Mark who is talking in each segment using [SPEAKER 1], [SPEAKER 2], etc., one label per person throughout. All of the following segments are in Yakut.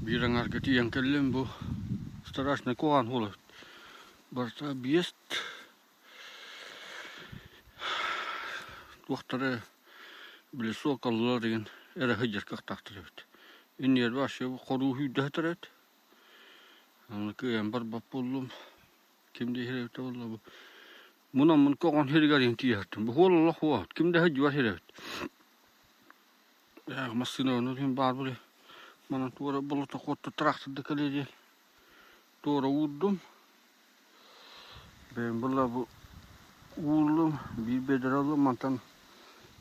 [SPEAKER 1] Биир аҥаарга тиийэн кэллим бу страшный куһаҕан суол эбит. Барыта объезд туохтары били суокаллар деген эрэ сылдьар кыахтаахтар эбит. Иннигэр вообще хоруу сүүрдэ сытар эбит. Аны кыайан барбат буоллум. Ким да иһэр эбитэ буолла бу. Мунаммын көҕөн сиригэр иһин тиийэ сыттым. Бу суол олох суох. Ким да сылдьыбат сирэ эбит. Массыына ону иһин баар били манан туора болото куотта тракторда кэлиэ диэн туора уурдум. Бэйэм буолла бу ууллум, биир бедра ыллым, мантан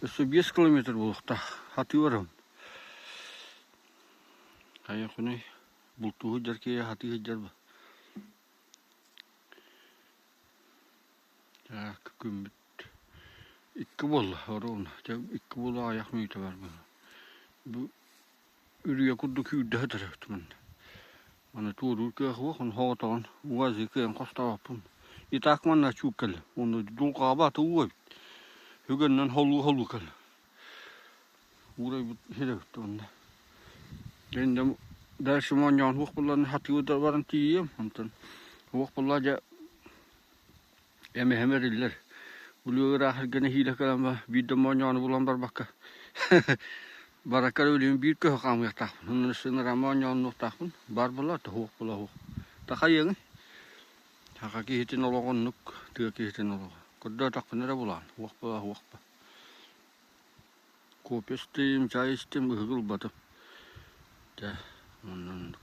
[SPEAKER 1] өссө 5 километр буолуохтаах. Хатыы барабын. Хайа күнүй бултуу сылдьар киһи хатыы сылдьар бу. Так, күммүт икки буолла, оруобуна. Дьэ икки буола аҕыйах мүнүүтэ бар быһыы. Бу үрүйэ курдук күүрдэ сытар эбит манна. Маны туоруур кыах суох, ону соҕотоҕун УАЗы кыайан хостообоппун. И так манна чуук кэллэ. Уонна дулҕаабат уу эбит. Үгэннэн холуу-холуу кэллэ. Уурайбыт сир эбит уонна. Дьэ дальше моонньоон суох буолларына хатыы да баран тиийиэм. Онтон суох буолла дьэ эмэһэм эриллэр. Улуу ыраах сиргэ нэһиилэ кэлэн биир да моонньоону булан барбакка баракка өлүүм биир көһө хаамыахтаахпын. Онон сынара моонньооннуохтаахпын. Бар була, тоһуох була суох. Тахайыаҥый. Саха киһитин олоҕо оннук, тыа киһитин олоҕо. Көрдөөтөхпүнэ эрэ булаан, уох була суох ба. Кофе истим, чай истим, ыһыгы ылбатым. Дьэ, оннук.